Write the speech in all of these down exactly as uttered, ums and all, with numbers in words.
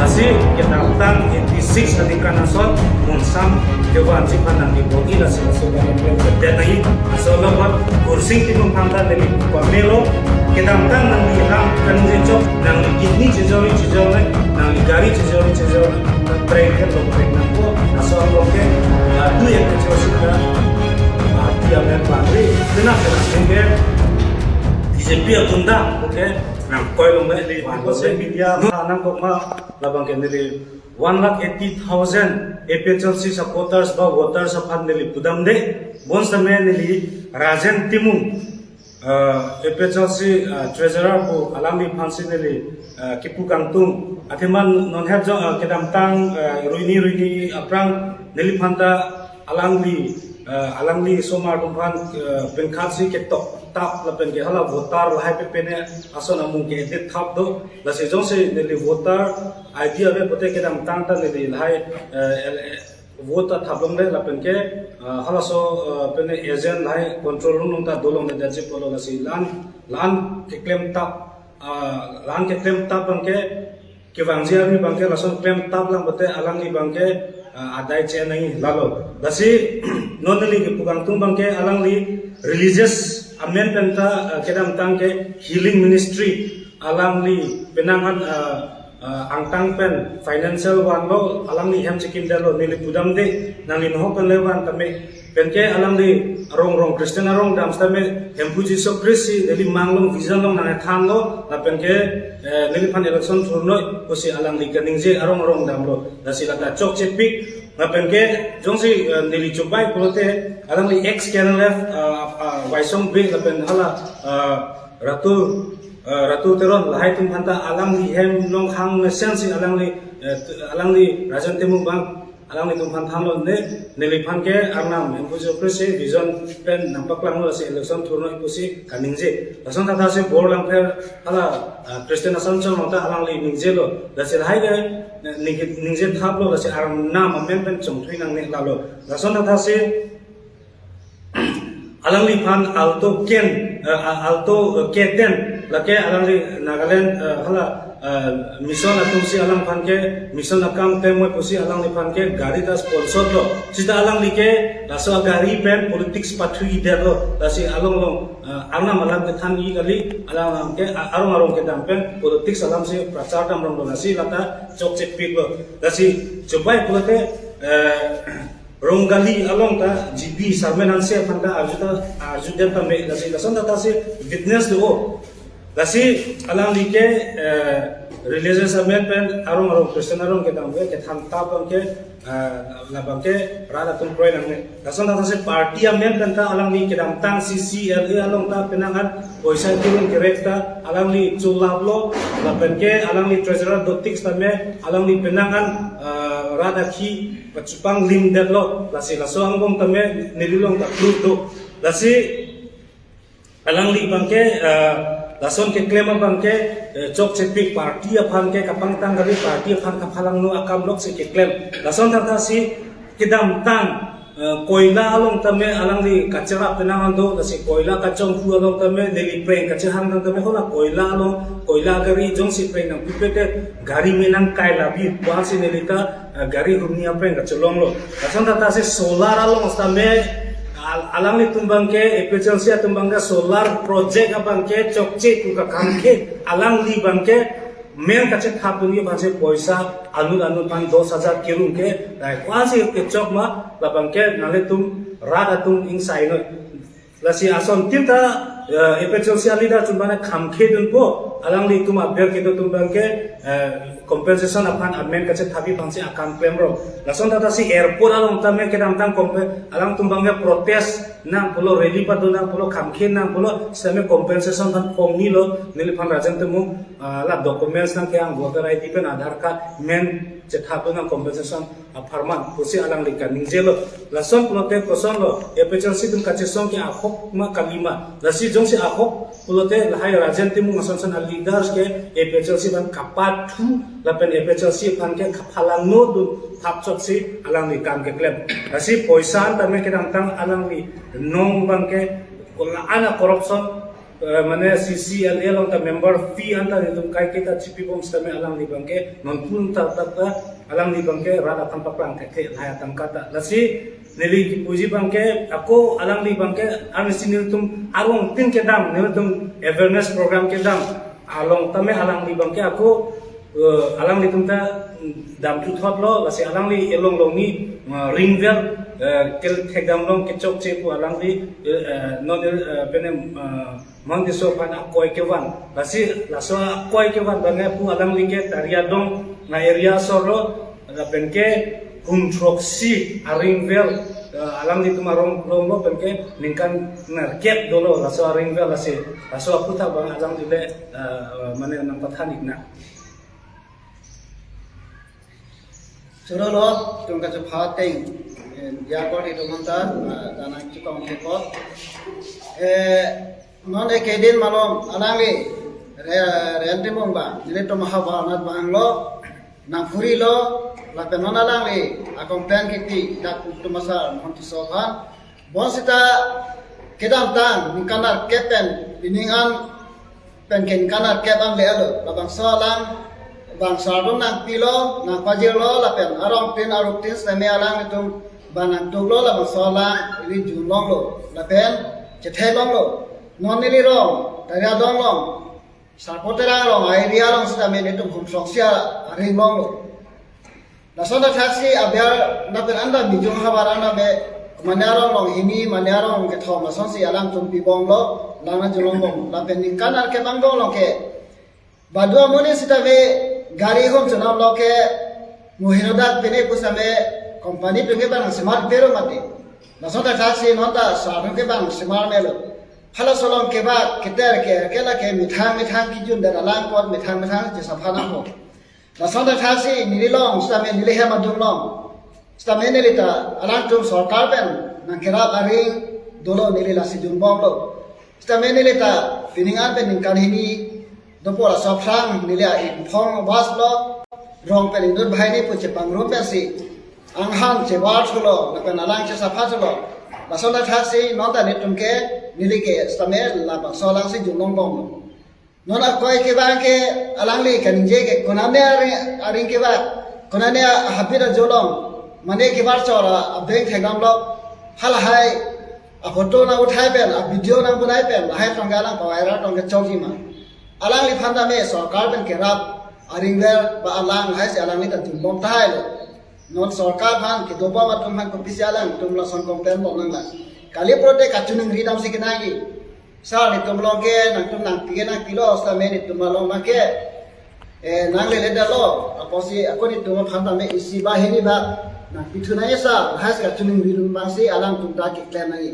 Lasi kedamtang eighty six aningkan ason Monsam kevan si phan nangkebor-i, lasi laso kan nangkebor-i. Laso laban Gursing Timung aphan ta neli pamelo, kedamtang nangli hang kaningje chok, nangli kidney chejor-i chejor-le, nangli gari chejor-i chejor-le, prank ke lo prank nangpo, laso along ke, ah, tu yang kecil sudah, ah, dia main pangri, kena kena sehingga B J P agunda, oke, nangkoi longle, di Bangladesh media, nang kok ma, labang ke neli one lakh eighty thousand A P H L C supporters ba voters aphan neli pudamde, bonsitame neli Rajen Timung, ah, A P H L C, ah, treasurer pu alangliphan si neli, ah, kipu kangtung. Athema non hep jong, ah, kedamtang, ah, ruini ruini aphrang neliphan ta alangli, ah, alangli asomar atum aphan, ah, pen khat si ketok tap lapen ke hala voter lahai pepene ason amung ke-edit thap do. Lasi jongsi neli voter I D ave pote kedamtang ta neli lahai, ah, el- vote ta thap longle lapen ke, ah, halaso, ah, pene agent lahai control room along ta do longle, datsi pulo lasi lan, lan keklem tap, ah, lan keklem tap abang ke kevangji arni abang ke lason klem tap lang pote alangli abang ke, ah, adai che nangji lalo. Lasi non neli kipu kangtung abang ke alangli religious amen pen ta, ah, kedamtang ke healing ministry alangli penang an, ah, ah, angtang pen financial vanlo, alangli hem chekimdetlo, neli pudamde, nangli nohok pen le van tame, penke alangli arong arong Christian arong dam sitame Hemphu Jisu Christ si neli mang along vision along nangthanlo, lapen ke, eh, neliphan election thurnoi pusi alangli kaningje arong arong damlo, lasi lata chokchepik, lapen ke jongsi, eh, neli chubai pulote alangli ex K N L F, ah, ah, Waisong Bey lapen hala, ah, Ratu, eh, Ratu Teron lahai atum aphan ta alangli hem along hang mesen si alangli, eh, alangli Rajen Timung abang alanglitum aphan thanlo, ne, neliphan ke arnam Hemphu Jisu Christ si vision pen nangpaklanglo, lasi election thurnoi pusi kaningje. Lason thakthak si Borlangpher hala, eh, Christian Assumption along ta alangli ningjelo. Lasi lahai ke, eh, ningje, ningje thaplo, lasi arnam amen pen chongthui nangne lalo. Lason thakthak si alangliphan Alto K ten, eh, Alto, eh, K ten, lake alangli Nagaland, eh, hala, eh, mission atum si alangphan ke mission akam temoi pusi alangliphan ke gari ta sponsor lo. Sita alangli ke laso gari pen politics pathu-idetlo. Lasi along along, eh, arnam alam kethan-i kali, alang alam ke, a-, arong arong kedam pen politics alam si prachar dam ronglo, lasi lata chokchepiklo. Lasi chubai pulote, eh, Rongali along ta G B Sarmen Hanse aphan ta arju ta, arju det tame, lasi lason thakthak si witness do. Lasi alangli ke, eh, religious amen pen arong arong Christian arong kedam ke kethan tap abang ke, eh, labang ke rat atum kroi nangne. Lason thakthak si party amen pen ta alangli kedamtang C C L A along ta penang an poisa kirum kerek ta alangli chulaplo, lapen ke alangli treasurer dotik tame alangli penang an, eh, rat akhi pachupang limdetlo, lasi laso angbong tame neli along ta proof do. Lasi alangli abang ke, eh, lason keklem abang ke, eh, chokchepik, party aphan ke kapangtang kali, party aphan kaphalangno akam lok si keklem. Lason thakthak si kedamtang, eh, koila along tame alangli kacherap penang an do, lasi koila kachonghu along tame neli prank kachehang tang tame, hala koila along, koila gari jongsi prank nangpipe te gari menang kai labi, puan si neli ta, eh, gari humni aprank kachelonglo. Lason thakthak si solar along tame, al-, alanglitum abang ke, A P H L C atum abang ke solar project abang ke chokche pu kakhangkhe, alangli abang ke men kachethap dunji aphan si poisa anut anut aphan dos hajar kirum ke, dai kwan si kechok ma, labang ke nanglitum rat atum ingsainoi. Lasi asontin ta, eh, A P H L C aleader atum abang khangkhe dunpo, alanglitum aber kedo atum abang ke, eh, compensation aphan amen kachethapji aphan si akam klemrong. Lason thakthak si airport along tame kedamtang kompe-, alangtum abang ke protest nang pulo, rally pado nang pulo, khangkhe nang pulo, sitame compensation aphan phongnilo, neliphan Rajen Timung, ah, la documents nangkehang, voter I D pen Aadhaar card, men chethap nang compensation apharman pusi alangli kaningjelo. Lason pulote kosonlo, A P H L C atum kachesong ke ahok ma kalima. Lasi jongsi ahok pulote lahai Rajen Timung asonson aleaders ke A P H L C aphan kapathu lapen A P H L C aphan ke kaphalangno dun thap chot si alangli kam keklem. Lasi poisa an tame kedamtang alangli nong abang ke kola ana corruption Eh, mane C C L A along ta member fee anta nelitum kaiketa chipibom sitame alangli abangke non pun ta ta ta alangli abangke rat atum paklang thekthe lahai atangka ta. Lasi neli kipuji abangke ako alangli abangke arnisi nelitum arong tin kedam, nelitum awareness program kedam along tame alangli abangke ako, eh, alanglitum ta, mm, dam thuthot lo, lasi alangli elong longni, eh, ring well, eh, kel thekdam long kechokche pu alangli, eh, eh, non, eh, pene, eh, Mount Tisso aphan akoi kevan. Lasi laso akoi kevan abangke pu alangli ke Tari Adong na area asor lo, lapen ke hum throksi a-ring well, eh, alanglitum arong long lo, pen ke ningkan nerkep dolo laso a-ring well, lasi laso aphuthak abang alangli le, eh, mane nangpathan ikna. Choro lo, tum kachepha ateng, eh, ya ko di tum anta, eh, danang chukong thekot. Eh, non ekedin malom alangli, Re-, Rejen Timung abang, nelitum havar anat abang lo, nangphuri lo, lapen non alangli akong pen kiti dak tum asar Mount Tisso aphan. Bonsita kedamtang ningkan nerkep pen pining an pen ke ningkan nerkep angle alo, labangso alang bang sardom nangpilo, nangpajirlo, lapen arong tin aruk tin sitame alanglitum bang nangtuklo, labangso alang ili junlonglo, lapen chethelonglo. Non neli rong, Tari Adong along, Sarpo Terang along, area along sitame nelitum hum throksi a-ring longlo. Lason ta thaksi aber lapen anta Mijung havar anta be mane arong long hini, mane arong kethom, lasonsi alangtum pibomlo, lang nangjonlongbom. Lapen ningkan nerkep angbong along ke badu amonit sitame gari hum chonam lo ke mohinodak pine pusitame company atum ke bang nangsemar pero mati. Lason ta thaksi non ta sar atum ke bang semar melo. Halaso along kevak keter ke, ke lake methang methang kijun dan alang apot methang methang chesaphan apot. Lason ta thaksi neli long, sitame neli hem adung long. Sitame neli ta alangtum sorkar pen nangkerap aring dolo, neli lasi junbomlo. Sitame neli ta pining an pen ningkan hini dopo, laso aphrang neli a-ingphong was lo, rong pen inut banghini pu chepangrum pensi anghan chebar thulo, lapen alang chesapha thulo. Lason ta thaksi non ta nelitum ke, neli ke sitame labangso alangsi junlongbomlo. Non akoi kevang ke alangli kaningje ke konane aring, aring kevang, konane habit ajolong, mane kebar chor abeng thekdam lok, halahai aphoto nang uthai pen, avideo nang bunai pen, lahai tong ke alang paviral tong ke chokji ma. Alangliphan tame sorkar pen kerap aring ver ba alang lahai si alangli ta junbom tahai lo. Non sorkar aphan kedobom atum aphan kopisi alangtum lason complain bom nanglang. Kali pulote kachiningri damsi kenangji. Sar, nelitum along ke nangtum nangpi ke nangpilo, sitame nelitum along abang ke, eh, nanglele detlo. Apotsi ako nelitum aphan tame isi ba hini ba nangpithu nangji sar, lahai si kachiningri dun abangsi alangtum ta keklem nangji.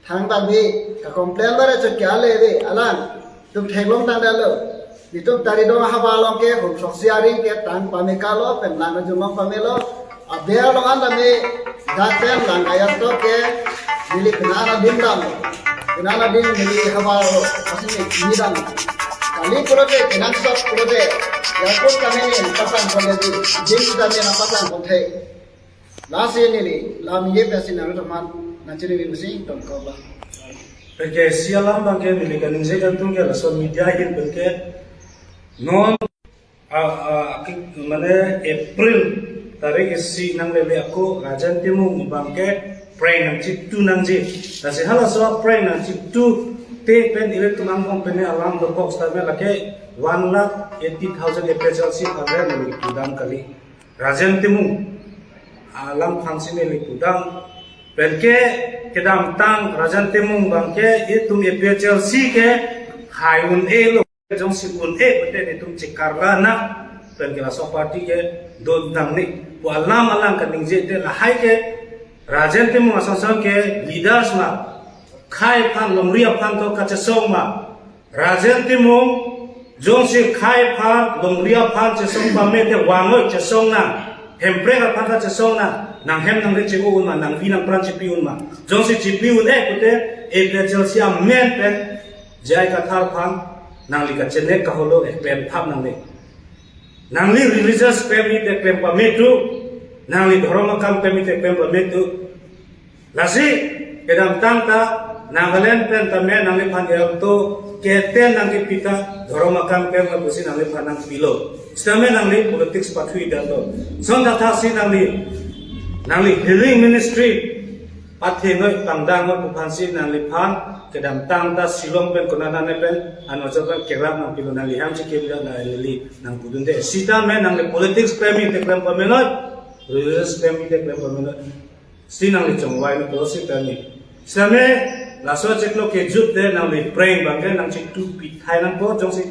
Thangbak bi, ka-complain bare chot ke ale bi, alangtum theklong tang detlo. Nelitum Tari Adong havar along ke hum throksi aring ke tang pame kalo, pen lang nangjonlong pamelo. Aber along an tame dak pen lang kaya to ke neli penang adin dam. Penang adin neli havar lo, pasi neli dam. Kali pulote, kenangsot pulote, ya kot kami ni pasang pon lagi, jin kami na pasang pon the. Lasi neli lam ye pesi nang teman, nang ciri bimsi tongkol ba. Oke, isi alam abang ke neli kaningje kangtung ke laso media ahin abang ke non, ah, ah, ki-, mane April tarik isi nanglele ako Rajen Timung abang ke prank nangchiptu nangji. Lasi halaso prank nangchiptu te pen ilitum angbong pen alam dokok sitame lake one lakh eighty thousand A P H L C aphan neli pudam kali. Rajen Timung alang aphansi neli pudam. Pen ke kedamtang Rajen Timung abang ke itum A P H L C ke hai un-e lo, jongsi un-e pute itum chekarla na, pen ke laso party ke dodang ni pu alam alang kaningje te lahai ke Rajen Timung ason ason ke leaders ma, khei aphan longri aphan to kachesong ma, Rajen Timung, jongsi khei aphan, longri aphan chesong pame te vang oi chesong nang, Hemprek aphan ta chesong nang, nanghem nangri che-o un ma, nangvi nangpran chipi un ma. Jongsi chipi un-e pute, A P H L C amen pen, J I Kathar aphan, nangli kachenek kaholo, eh, pen thap nangli. Nangli religious pemi te klem pame tu, nangli dhorom akam pemi te klem pame tu. Lasi, kedamtang ta, Nagaland pen tame nangliphan alto keten nangkepi ta dhorom akam pen pusi nangliphan nangpilo. Sitame nangli politics pathu-i det to. Lason thakthaksi nangli, nangli healing ministry pathenoi pangdangnoi pu aphansi nangliphan kedamtang ta Shillong pen konat nane pen Arunachal pen kerap nangpilo, nangli hem chikim ja na neli nangpudunde. Sitame nangli politics pemi te klem pamenoi, religious pemi te klem pamenoi. Si nangli chongvai no to sitame. Sitame laso chiklo kejut te nangli prank abangke nangchitupi thai nangpo, jongsi